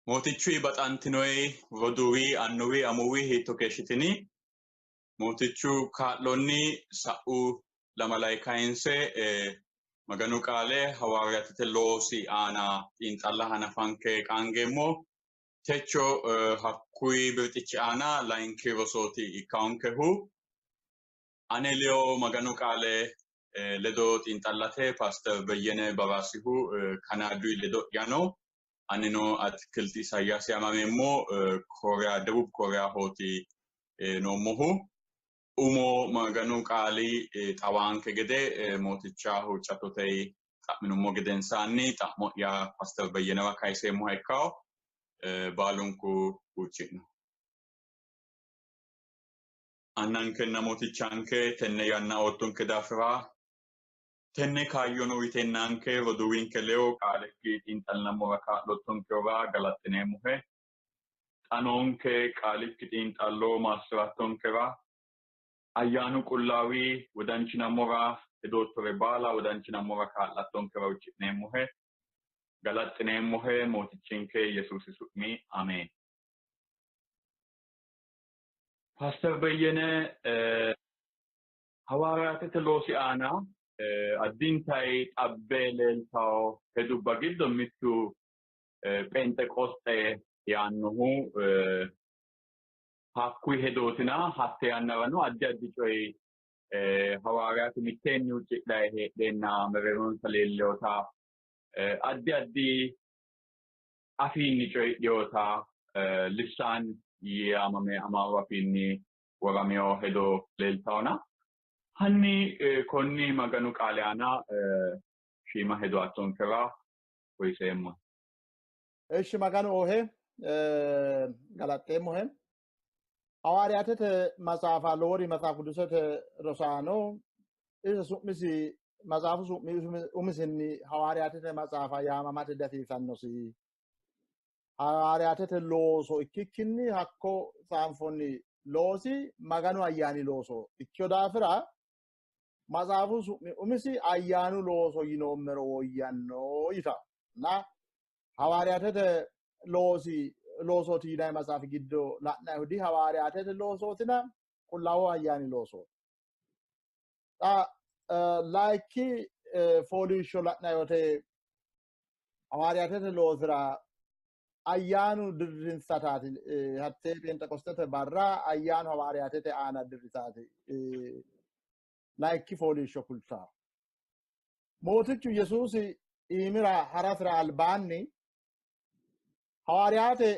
Mootichuyi baxantinoyi roduuwi, annuwi, amuwi hiitto keeshshitini? Mootichu kaa'lonni sa'u lamalay kayinse Maganu qaale hawaariyaatete loosi aana xiinxalla hanafanke qaangeemmo. Techo hakkuyi birxichi aana layinki rosooti ikkaonkehu. Ane leyo Maganu qaale ledo xiinxallate Paaster Beyyene Baraasihu Kanaaduyi ledo'ya no. Anino Atikilti Isayaasi yaamameemmo Kooriya Debub Kooriyahooti noommohu. Umo Maganu qaali xawaanke gede Mooticha huuccattote xa'minummo gedensaanni xa'mo'ya Paaster Beyyenewa kayiseemmoha ikkawo. Baalunku huucci'no. Annankenna Mootichanke tenne yanna oottonke daafira tenne kaayyono uyiteennanke roduuwinke ledo qaalekki xiinxallinammora kaa'loottonkehura galaxxineemmohe. Xa noonke qaalikki xiinxallo maassi'rattonkera, ayyaanu qullaawi wodanchinammora hedoottore baala wodanchinammora kaa'lattonkera huucci'neemmohe. Galaxxineemmohe Mootichinke Yesuusi su'mi Ameen. Paaster Beyyene hawaariyaatete loosi aana addintayi xabbe leeltawo hedubba giddo mittu Phenxeqosxe yaannohu hakkuyi hedootina hatte yannarano addi addi coyi hawaariyaate mitteenni huuccidhayi heedheenna mereeronsa leellinota addi addi afiinni coyidhinota lissaan yaamame amaaru afiinni woramino hedo leeltawona hanni konni Maganu qaali aana shiima hedo attonkera koyiseemmo. Eshi Maganu oohe galaxxeemmohe. Hawaariyaatete maxaafa lowori maxaafu qidusete rosaano ise su'misi maxaafu su'mi umisinni hawaariyaatete maxaafa yaamamate dihasiisannosi. Hawaariyaatete looso ikkikkinni hakko saanfonni loosi Maganu ayyaani looso ikkino daafira maxaafu su'mi umisi ayyaanu looso yinoommero woyyanno yitanno. Na hawaariyaatete loosi loosooti yinanni maxaafi giddo la'nannihu dihawaariyaatete loosootina qullaawu ayyaani loosooti. Xa layikki fooliishsho la'nanni wote hawaariyaatete loosira ayyaanu dirrinsataati hattee Phenxeqostete barra ayyaanu hawaariyaatete aana dirrisaati layikki fooliishsho kultawo. Mootichu Yesuusi iimira harasira albaanni hawaariyaate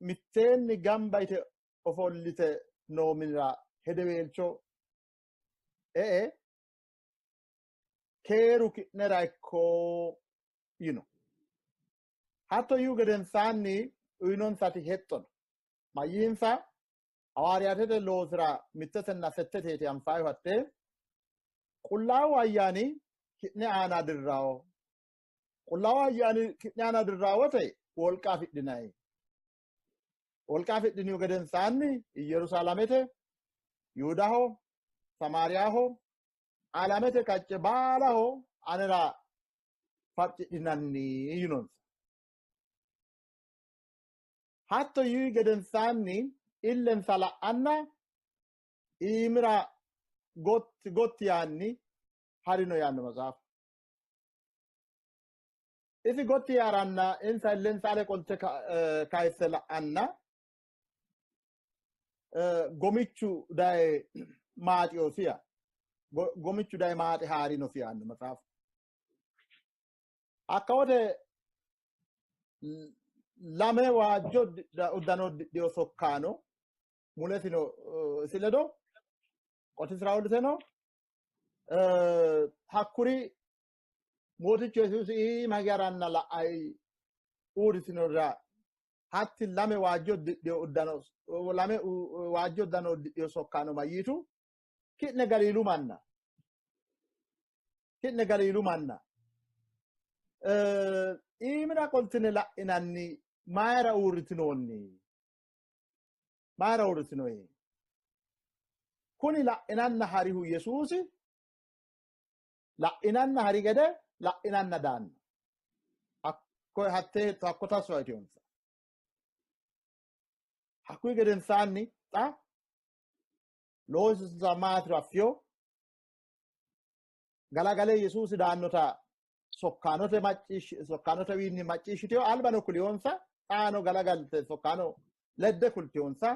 mitteenni gamba yite ofollite noo minira hedeweelcho e'e keeru ki'nera ikko yino. Hatto yiihu gedensaanni uyinonsati hexxo no. Mayyiinsa? Hawaariyaatete loosira mittetenna setteteeti anfaayihu hattee Qullaawu Ayyaani ki'ne aana dirrawo. Qullaawu Ayyaani ki'ne aana dirrawote wolqa afidhinanni. Wolqa afidhinihu gedensaanni Yerusaalamete, Yihudaho, Samaariyaho, alamete qacce baalaho anera farcidhinanni yinonsa. Hatto yii gedensaanni illensa la'anna iimira gotti gotti yaanni harino yaanno matsaafu. Isi gotti yaaranna insa illensa ale qolte kayisse la'anna gomichu daye maaxiyosiya gomichu daye maaxe haarinosi yaanno matsaafu. Hakka wote lame waajjo uddano uddidhino sokkaano mulesino isi ledo qotisira uurrite no. Hakkuri Mootichu Yesuusi iima hige haranna la'ai uurritinorira hatti lame waajjo uddidhino uddano lame waajjo uddano uddidhino sokkaano mayyitu? Ki'ne Galiilu manna, ki'ne Galiilu manna, iimira qoltine la'inanni mayira uurritinoonni? Mayira uurritinoonni? Kuni la'inanna harihu Yesuusi la'inanna hari gede la'inanna daanno. Hakko hattee hakko tasso ayitiyonsa. Hakkuyi gedensaanni xa loosinsa maatiro affiyo galagale Yesuusi daannota sokkaanote sokkaanotewiinni macciishshiteyo albano kuliyonsa xaano galagalte sokkaano ledde kultiyonsa.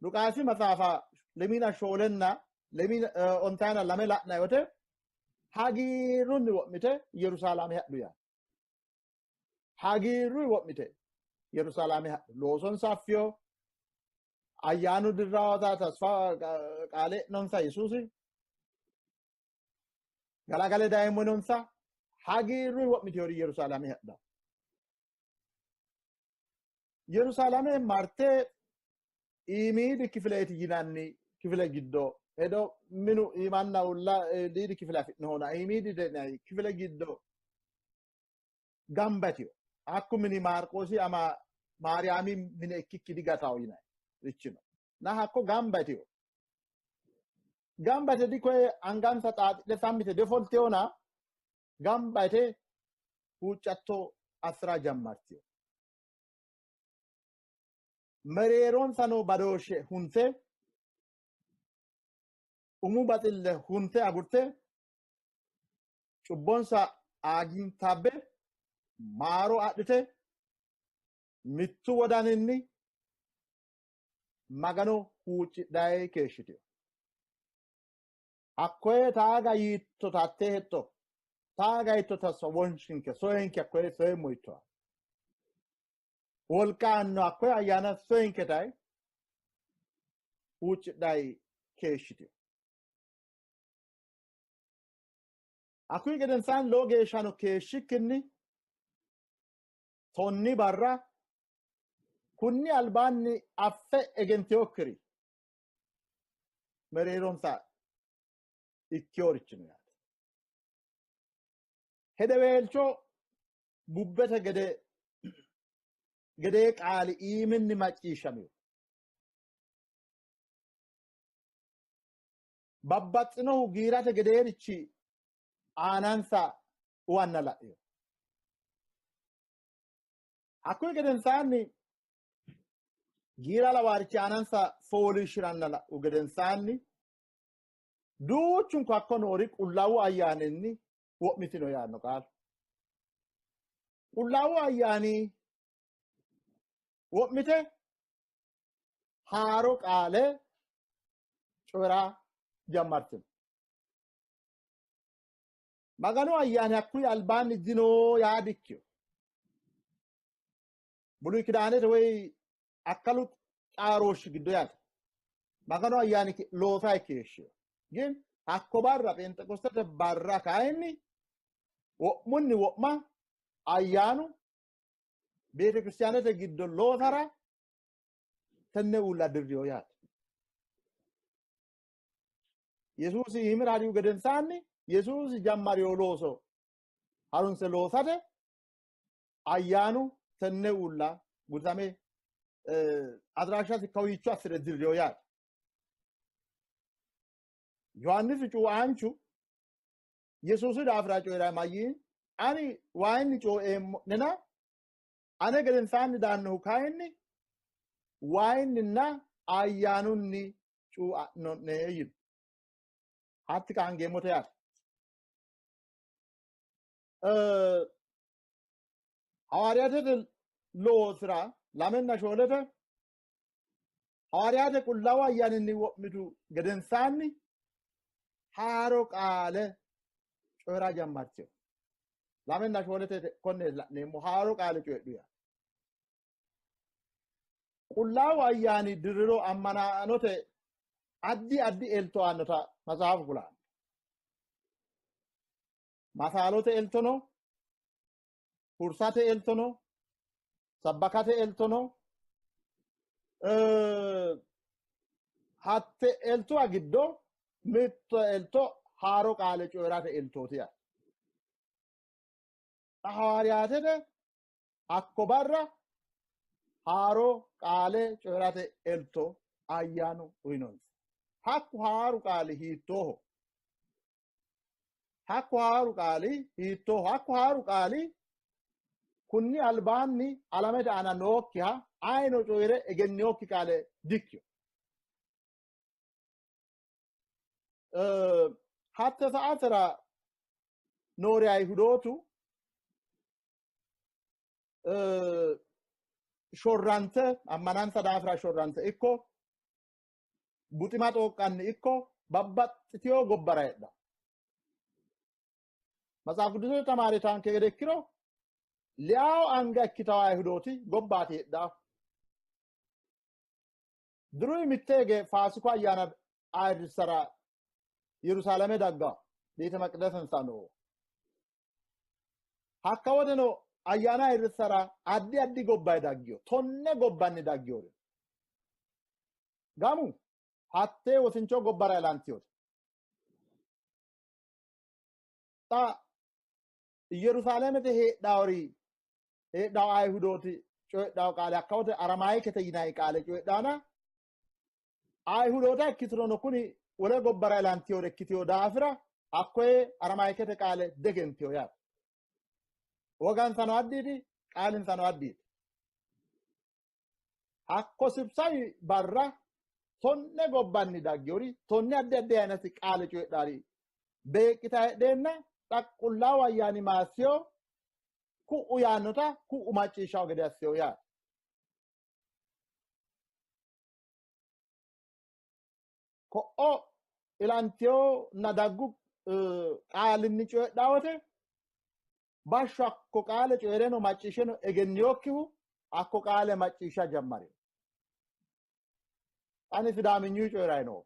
Luqaasi maxaafa 24 52 la'nanni wote hagiirrunni wo'mite Yerusaalame hadhu yaa. Hagiirrunni wo'mite Yerusaalame hadhu. Loosonsa affiyo ayyaanu dirraawota tasfa qaale nonsa Yesuusi galagale dayeemmo nonsa hagiirrunni wo'mite Yerusaalame hadhu. Yerusaalame marte iimiidi kifileeti yinanni kifile giddo hedo minu iimanna uulla liidi kifile afi'nohona iimiidi kifile giddo gamba yitino. Hakku mini Maarqoosi ama Maariyaami mine ikkikki digatawo yinanni richino. Na hakko gamba yitino. Gamba yite dikoye angansa xaaxidhe sammite difolteyona gamba yite huuccatto assira jammartino. Mereeronsa noo badooshshe hunte umu baxille hunte agurte cubbonsa aagintaabbe maaro adhite mittu wodaninni Magano huuccidhayi keeshshitino. Hakkoye taaga yiittota hattee hexxo taaga yiittota wonshinke soyinke hakkoye soyemmo yiittoha. Wolqa aanno hakkoye ayyaana soyinke tayi huuccidhayi keeshshitino. Hakkuyi gedensaanni lowo geeshshano keeshshikkinni 10 barra kunni albaanni affe egentinokkiri mereeronsa ikkeyorichi no yaate. Hedeweelcho bubbete gede gedee qaali iiminni macciishshamino. Babbaxxinohu giirate gedeerichi aanansa uwanna la'ino. Hakkuyi gedensaanni giira lawaarichi aanansa fooliishshiranna la'u gedensaanni duuchunku hakko noori Qullaawu Ayyaaninni wo'mitino yaanno qaalu. Qullaawu Ayyaani wo'mite haaro qaale coyi'ra jammartino. Maganu ayyaani hakkuyi albaanni dino yaa dikkino. Buluy Kidaanete woy akkalu xaarooshshi giddo yaate. Maganu ayyaani loosa keeshshino. Gin hakko barra Phenxeqostete barra kayinni wo'munni wo'ma ayyaanu beetekiristaanete giddo loosara tenne uulla dirriyo yaate. Yesuusi iimira harihu gedensaanni Yesuusi jammariyo looso harunse loosate ayyaanu tenne uulla gudame adraashshasi kawiicho assire dirriyo yaate. Yohaannisi cuuaanchu Yesuusi daafira coyi'ra mayyiin ani waayinni cuueemmo'nena ane gedensaanni daannohu kayinni waayinninna ayyaanunni cuua'no'ne yino. Hatti qaangeemmote yaate. Hawaariyaatete loosira 24 Hawaariyaate Qullaawu Ayyaaninni wo'mitu gedensaanni haaro qaale coyi'ra jammartino. 24 konne la'neemmo haaro qaale coyidhu yaate. Qullaawu Ayyaani dirriro ammanaanote addi addi elto aannota matsaafu kulanno. Masaalote elto no, hursate elto no, sabbakate elto no. Hatte eltuwa giddo mitto elto haaro qaale coyi'rate eltooti yaate. Hawaariyaatete hakko barra haaro qaale coyi'rate elto ayyaanu uyinonsa. Hakku haaru qaali hiittooho? Hakku haaru qaali hiittooho? Hakku haaru qaali Kunni albaanni alamete aana nookkiha ayino coyi're egenniyokki qaale dikkiyo. Hatte sa'atera noori Ayihudootu shorrante ammanansa daafira shorrante ikko buxima xooqqanni ikko babbaxxiteyo gobbara heedha. Maxaafu qidduusete tamaare taanke gede ikkiro li'aawo anga ikkitawo Ayihudooti gobbaati heedhawo. Diruyi mitte hige Faasiku ayyaana ayirrissara Yerusaalame daggawo. Beete Maqidesensano noo. Hakka wodeno ayyaana ayirrissara addi addi gobbayi daggiyo. 10 gobbanni daggiyori. Gamu hattee wosincho gobbara ilantiyote. Xa Yerusaalamete heedhaori heedhawo Ayihudooti coyidhawo qaale hakka wote Aramayikete yinanni qaale coyidhaana Ayihudoota ikkiturono kuni wole gobbara ilantiyore ikkitiyo daafira hakkoye Aramayikete qaale degentiyo yaate. Wogansano addiiti, qaalinsano addiiti. Hakko sibsawi barra 10 gobbanni daggiyori 10 addi addi ayinati qaale coyidhaari beeqqita heedheenna xa Qullaawu Ayyaani maassiyo ku'u yaannota ku'u macciishshawo gede assiyo yaate. Ko'o ilantiyonna daggu qaalinni coyidhaa wote bashsho hakko qaale coyi'reno macciishsheno egenniyokkihu hakko qaale macciishsha jammari. Ani Sidaaminyu coyi'rayi noo.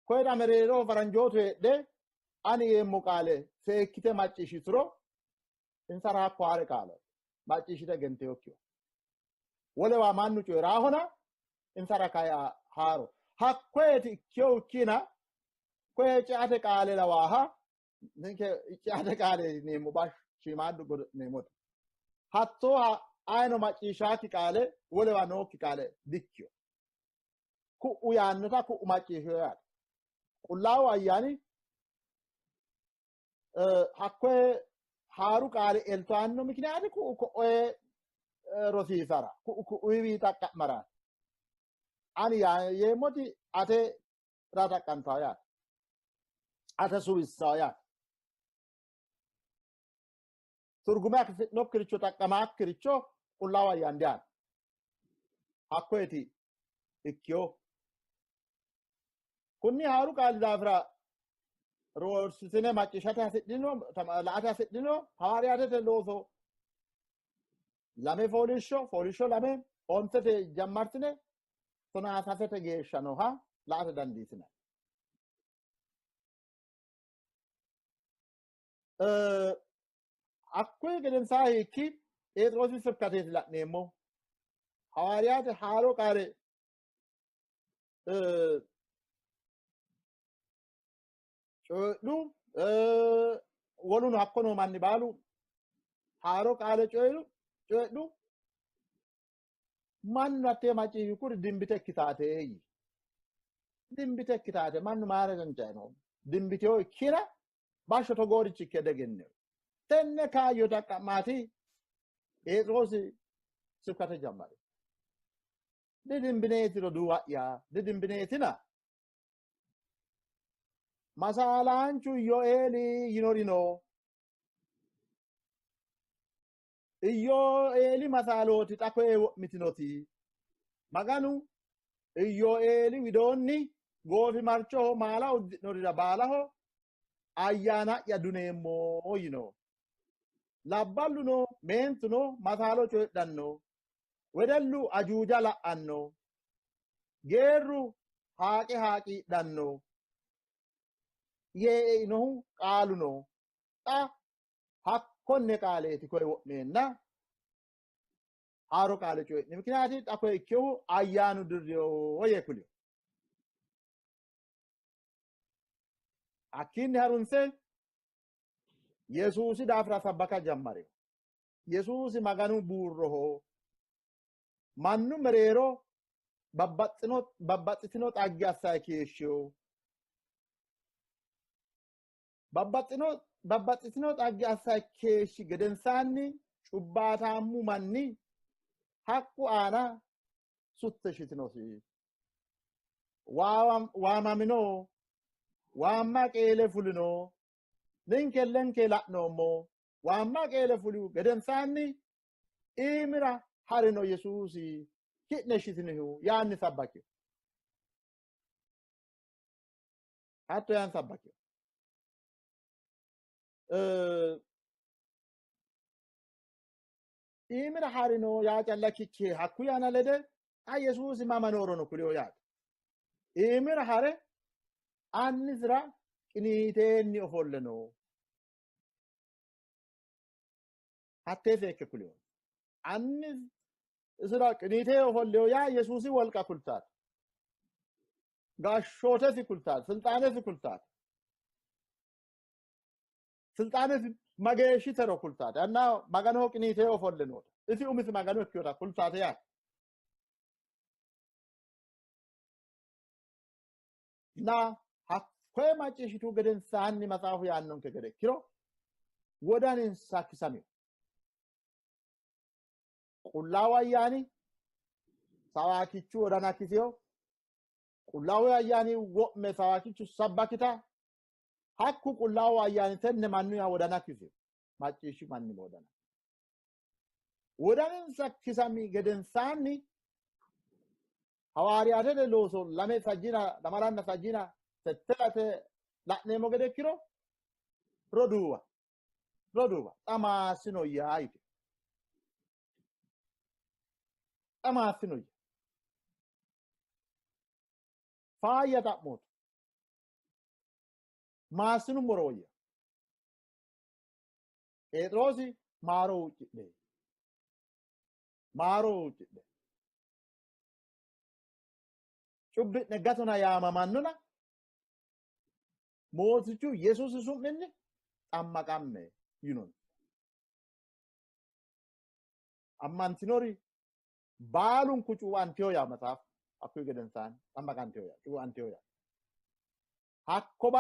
Koyira mereeroho faranjootu heedhe ani yeemmo qaale seekkite macciishshituro insara hakko haare qaale macciishshite egenteyokkiho. Wolewa mannu coyi'raahona insara kayi haaro. Hakkoyeti ikkiyo ikkina koye ceate qaale lawaaha ninke ceate qaale yineemmo bashsho shiimaaddu godo'lineemmote. Hattooha ayino macciishshaakki qaale wolewa nookki qaale dikkiyo. Ku'u yaannota ku'u macciishshiyo yaate. Qullaawu Ayyaani hakkoye haaru qaale elto aanno mikiniyaati ku'u ko'oye rosiisara ku'u ku'uyiwi xaqqa'mara. Ani yeemmoti ate ra xaqqantawo yaate. Ate suwissawo yaate. Turgume afi'nokkiricho xaqqamaakkiricho Qullaawu Ayyaani diyaanno. Hakkoyeti ikkiyo. Kunni haaru qaali daafira roorsitine macciishshate hasidhino la'ate hasidhino hawaariyaatete looso 2 fooliishsho fooliishsho 2 5 jammartine 13 geeshsha nooha la'ate dandiitine. Hakkuyi gedensaa hiikki Pheexiroosi sibkateeti la'neemmo. Hawaariyaate haaro qaale coyidhu woluno hakko noo manni baalu haaro qaale coyidhu mannu hattee macciishshi kuri dimbite ikkitaate yii. Dimbite ikkitaate mannu mayira cancae no? Dimbiteyo ikkina bashsho togoorichi ikke degenneo. Tenne kaayyo xaqqa'maati Pheexiroosi sibkate jammari. Didimbineeti roduuwa'ya, didimbineetina. Masaalaanchu Iyoeeli yinori no. Iyoeeli masaalooti xa koye wo'mitinoti. Maganu Iyoeeli widoonni goofimarchoho maala uddi'norira baalaho ayyaana'ya duneemmo yino. Labballuno meentuno masaalo coyidhanno. Wedellu ajuuja la'anno. Geerru haaqe haaqiidhanno. Yee einohu qaalu no. Xa hakkonne qaaleeti koye wo'meenna haaro qaale coyi'ni. Mikinaati xa koye ikkinohu ayyaanu dirriyo yee kuliyo. Hakkiinni harunse Yesuusi daafira sabbaka jammarino. Yesuusi Maganu buurroho. Mannu mereero babbaxxitino xagge assayi keeshshiyo. Babbaxxitino xagge assayi keeshshi gedensaanni Cubbaataammu manni haqqu aana sutte shitinosi. Waamamino, waamma qeele fulino, ninke lenke la'noommo. Waamma qeele fulihu gedensaanni iimira harino Yesuusi ki'ne shitinihu yaanni sabbakino. Hatto yaanni sabbakino. Iimira harino yaa calla ikkikki hakku yaana lede xa Yesuusi mama noorono kuliho yaate. Iimira hare annisira qiniiteenni ofolle no. Hattee seekke kuliho. Annisira qiniitee ofolleho yaa Yesuusi wolqa kultaate. Gashshootesi kultaate, silxaanesi kultaate. Silxaanesi mageeshshitero kultaate. Anna Maganoho qiniitee ofolle noota. Isi umisi Magano ikkinota kultaate yaate. Na hakkoye macciishshitu gedensaanni maxaafu yaannonke gede ikkiro wodaninsa kisamino. Qullaawu Ayyaani sawaakichu wodana kisiyo. Qullaawu Ayyaani wo'me sawaakichu sabbakita hakku Qullaawu Ayyaani tenne mannuya wodana kisiyo. Macciishshi manni wodana. Wodaninsa kisami gedensaanni hawaariyaatete looso lame sajjina lamalanna sajjina settelate la'neemmo gede ikkiro roduuwa xa maassinoyya yite. Xa maassinoyya. Faayya xa'mootu. Maassinummoro woyya. Pheexiroosi maaro huuccidhe. Maaro huuccidhe. Cubbi'ne gatona yaamamannona Mootichu Yesuusi su'minni xammaqamme yinoni. Ammantinori baalunku cuuanteyo yaa maxaafu hakkuyi gedensaanni xammaqanteyo yaa cuuanteyo yaa. Hakko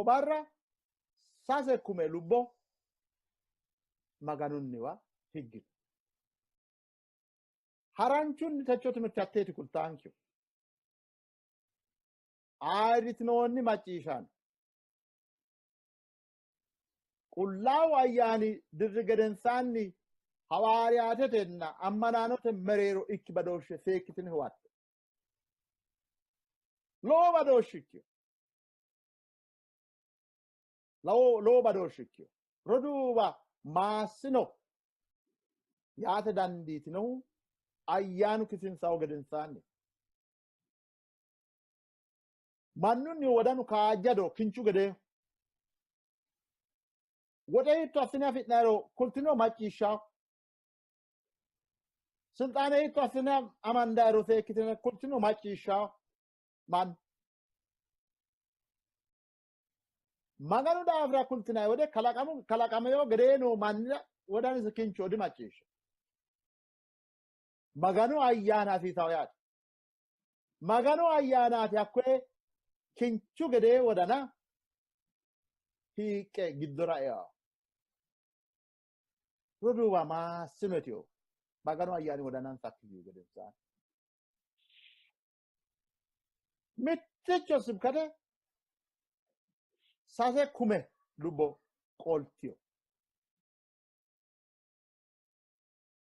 barra 6,000 lubbo Maganunniwa higgino. Haranchunni techo timirte hatteeti kultaankihu. Ayirritinoonni macciishshaano. Qullaawu Ayyaani dirri gedensaanni hawaariyaatetenna ammanaanote mereero ikki badooshshe seekkitine huwatte. Lowo badooshshi ikkiyo. Lowo badooshshi ikkiyo. Roduuwa maassino yaate dandiitinohu ayyaanu kisinsahu gedensaanni. Mannunni wodanu kaajjado kinchu gedeeho. Woxe hiitto assine afi'nayiro kultino macciishshaho. Silxaane hiitto assine amandayiro seekkitine kultino macciishshaho. Mannu Maganu daafira kultinayi wode kalaqameyo gedee noo mannira wodanisi kincho dimacciishsha. Maganu ayyaana hasiisaho yaate. Maganu ayyaanaati hakkoye kinchu gedee wodana hiiqqe giddora eao. Roduuwa maassinotiyo Maganu ayyaani wodanansa akkiyu gedensaanni. Mitticho sibkate 6,000 lubbo qoltiyo.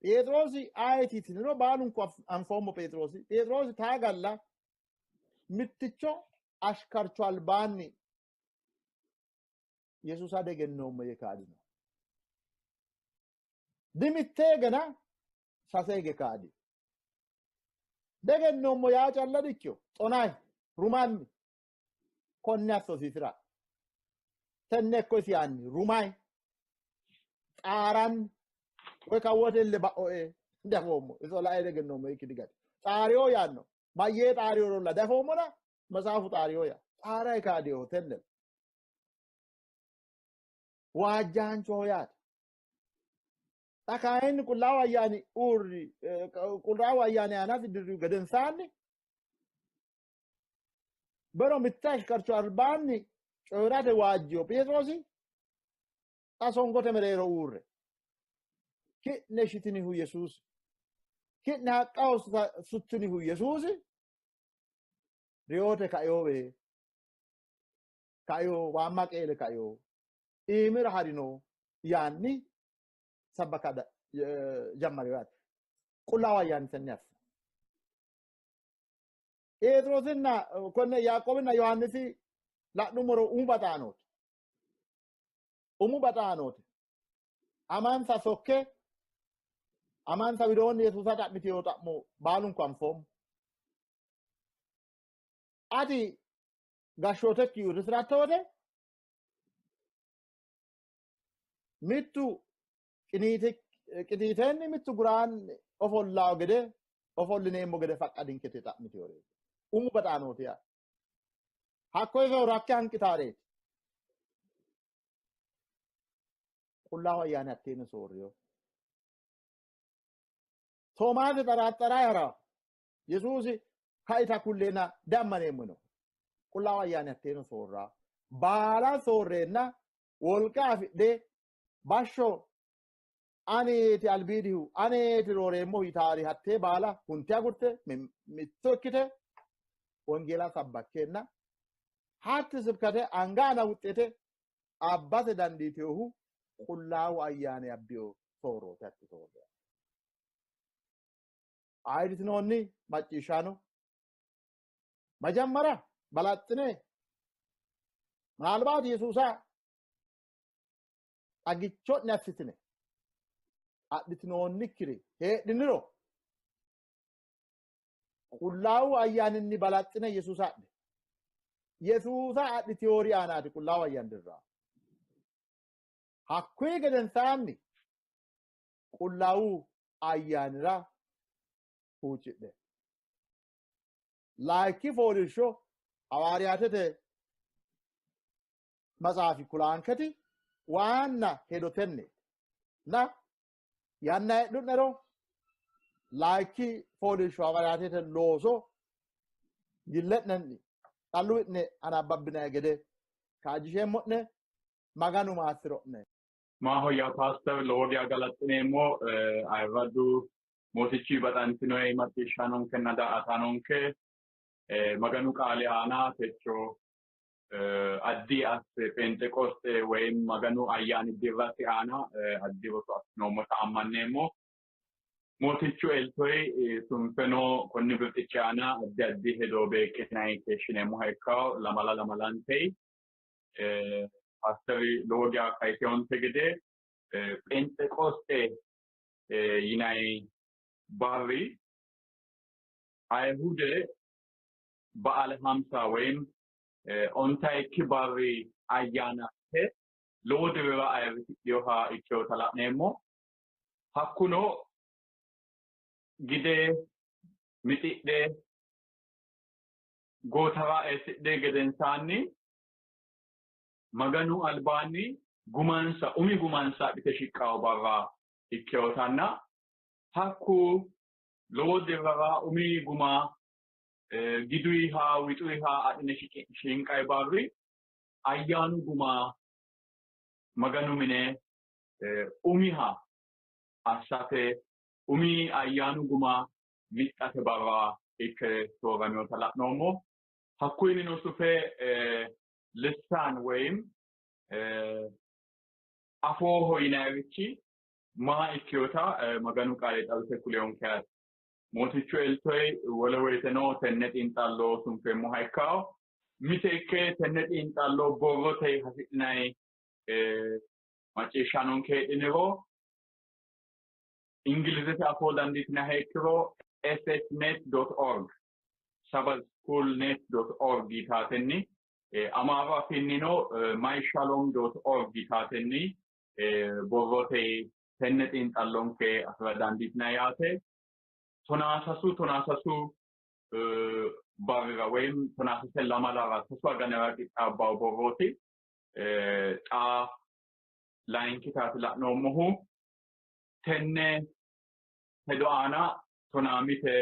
Pheexiroosi ayeeti yitiniro baalunku anfoommo Pheexiroosi. Pheexiroosi taagalla mitticho ashikarcho albaanni Yesuusa degennoommo yee kaadino. Dimittee gana sase hige kaadi. Degennoommo yaa calla dikkiyo. Xonayi rumanni konne assosiisira. Tenne ikko isi yaanni rumayi xaaranni woy kawwote ba'oe dafoommo iso lae degennoommo ikki digati. Xaariyo yaanno mayyee xaariyorolla dafoommona matsaafu xaariyo yaa. Xaarayi kaadiyo tenne. Waajjaanchoho yaate. Xa kayinni Qullaawu Ayyaani uurri Qullaawu Ayyaani aanasi dirrihu gedensaanni bero mitte ashikarcho albaanni coyi'rate waajjiyo Pheexiroosi Xa songote mereero uurre ki'ne shitinihu Yesuusi, ki'ne haqqaho suttinihu Yesuusi reyote kaeyowe kaeyo waamma qeele kaeyo iimira harino yaanni sabbaka jammariyo yaate. Qullaawu Ayyaani tenne assino. Pheexiroosinna konne Yaaqoobinna Yohaannisi la'nummoro umu baxaanooti. Umu baxaanooti. Amansa sokke amansa widoonni Yesuusa xa'mitino xa'mo baalunku anfoommo. Ati gashshootekki uurrisi'ratto wote mittu qiniiteenni mittu guraanni ofollaawo gede ofollineemmo gede faqqadinkete xa'mitinoreeti. Umu baxaanooti yaa. Hakko iso rakke hanqitaareeti. Qullaawu Ayyaani hatteeno soorriyo. Toomaasi xaraaxxaraa hara Yesuusi kaita kulleena diammaneemmo yino. Qullaawu Ayyaani hatteeno soorraa. Baala soorreenna wolqa afidhe bashsho aneeti albiidihu aneeti rooreemmohu yitaari hattee baala hunte agurte mitto ikkite wongeela sabbakkeenna hatti sibkate anga ana wuxxete abbate dandiitinohu Qullaawu Ayyaani abbiyo soorrooti hatti soorro. Ayirritinoonni macciishshaano majammara balaxxine ምናልባት Yesuusa xagicho'ne assitine adhitinoonnikkiri heedhiniro Qullaawu Ayyaaninni balaxxine Yesuusa adhe. Yesuusa adhitiyoori aanaati Qullaawu Ayyaani dirraa. Hakkuyi gedensaanni Qullaawu Ayyaanira huuccidhe. Layinki fooliishsho Hawaariyaatete maxaafi kulaanketi waanna hedo tenneeti. Na yanna heedhu'nero layinki fooliishsho Hawaariyaatete looso gille'nenni xalluwi'ne anabbabbinanni gede kaajjisheemmo'ne. Maganu maassiro'ne. Maahoyya paaster lowo geya galaxxineemmo ayirraddu mootichi baxantinoe macciishshaanonkenna daa''ataanonke Maganu qaali aana techo addi asse Phenxeqosxe woyim Maganu ayyaani dirrasi aana addi roso assinoommota ammanneemmo. Mootichu eltoyi sunfeno konni birxichi aana addi addi hedo beeqqinanni keeshshineemmoha ikkawo lamala lamalantei paasteri lowo geya kayiseyonte gede Phenxeqosxe yinanni barri Ayihude ba'ale hamsa woyim ontayikki barri ayyaana lowo dirira ayirrisidhinoha ikkinota la'neemmo. Hakkuno gide mixidhe gootara eessidhe gedensaanni Maganu albaanni gumansa umi gumansa adhite shiqqawo barra ikkinotanna hakku lowo dirrara umi guma giduyiha wixuyiha adhine shinqayi barri ayyaanu guma Maganu mine umiha assate umi ayyaanu guma mixxate barra ikke sooraminota la'noommo. Hakkuyinnino sufe lissaan woyim afooho yinannirichi maa ikkinota Maganu qaali xawise kuleyonke yaate. Mootichu eltoyi wole woyiteno tenne xiinxallo sunfeemmoha ikkawo. Mite ikke tenne xiinxallo borrote hasi'nanni macciishshaanonke heedhiniro Ingilizete afoo dandiitinanniha ikkiro ssnet.org sabbathschoolnet.org yitaatenni Amaaru afiinnino myshalom.org yitaatenni borrote tenne xiinxallonke afi'ra dandiitinanni yaate. Tonaasasu barrira woyim tonaasase lamalara sasu aganira qixxaabbawo borrooti. Xa layinkitaati la'noommohu tenne hedo aana tonaamite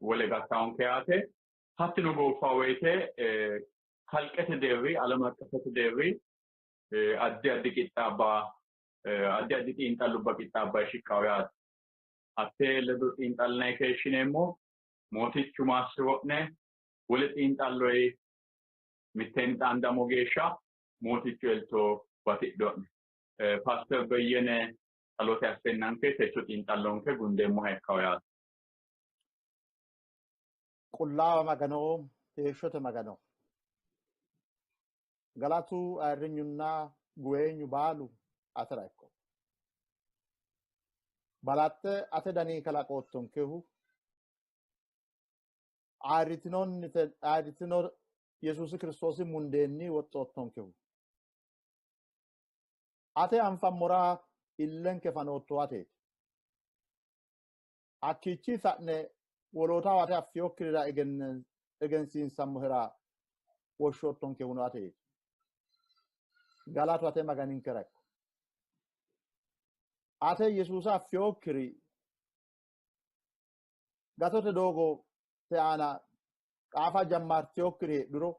wole gattawonke yaate. Hattino gooffa woyite kalqete deerri alame aqqafete deerri Addi addi qixxaabba addi addi xiinxallubba qixxaabba shiqqawo yaate. Hattee ledo xiinxallinanni keeshshineemmo. Mootichu maassi'ro'ne wole xiinxalloyi mitteenni xaandammo geeshsha Mootichu elto batidho'ne. Paaster Beyyene tsalote asseennanke techo xiinxallonke gundeemmoha ikkawo yaate. Qullaawa Magano, heeshshote Magano, galatu ayirrinyunna guweenyu baalu atera ikko. Balaxxe ate dani kalaqoottonkehu ayirritino Yesuusi Kiristoosi mundeenni woxxoottonkehu ate anfammora illenke fanootto ateeti. Hakkiichi sa'ne wolootaho ate affinokkirira egensiinsammohera woshshoottonkehuno ateeti. Galatu ate Maganinkera ikko. Ate Yesuusa affinokkiri gatote doogo te aana qaafa jammartinokkiri heedhuro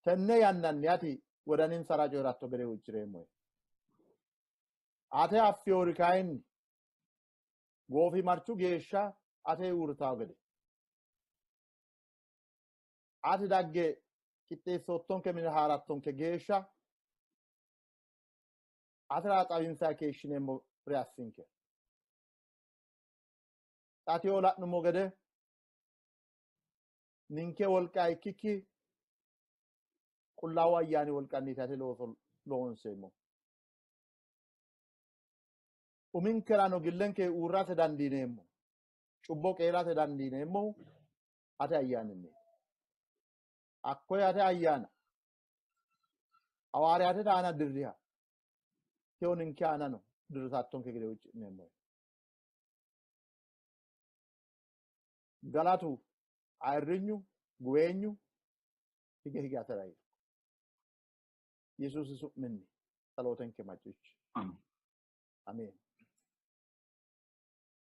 tenne yannanni ati wodaninsara coyi'ratto gede huucci'reemmohe. Ate affiyoori kayinni goofimarchu geeshsha ate uurritawo gede ati dagge qixxeessoottonke mine haarattonke geeshsha atera xawinsayi keeshshineemmo assinke. Xateo la'nummo gede ninke wolqa ikkikki Qullaawu Ayyaani wolqanniiti ate looso loonseemmo. Uminkerano gillenke uurrate dandiineemmo, cubbo qeelate dandiineemmohu ate ayyaaninni. Hakkoye ate ayyaana hawaariyaatete aana dirriha teyo ninke aanano dirrisattonke gede huucci'neemmo. Galatu, ayirrinyu, guweenyu hige hige atera ikko. Yesuusi su'minni tsalootenke macciishshi. Ameen.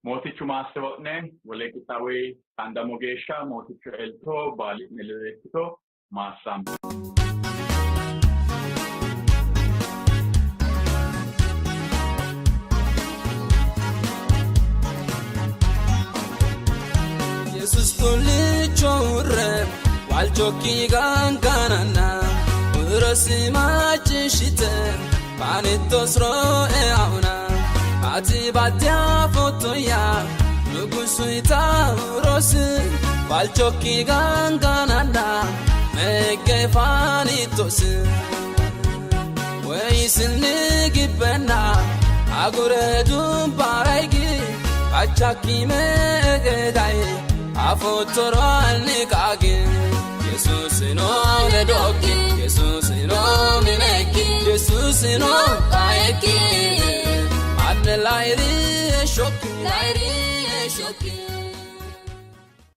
Mootichu maassi'ro'ne wole qixxaawe xaandammo geeshsha Mootichu elto baali'ne ledo ikkito maassame. Yesus tollicho urre waalchokki gangananna urosi macciishshite baanittos roe auna ati baddea fotoya nugusuita urosi waalchokki gangananna meggefaanittos ወይስኒ ግበና አጉረ ዱባራይጊ qachaakki meegeday afottoro alniqaagi Yesuusino ledokki Yesuusino minekki Yesuusino qaekki adne layri shokki layri shokki.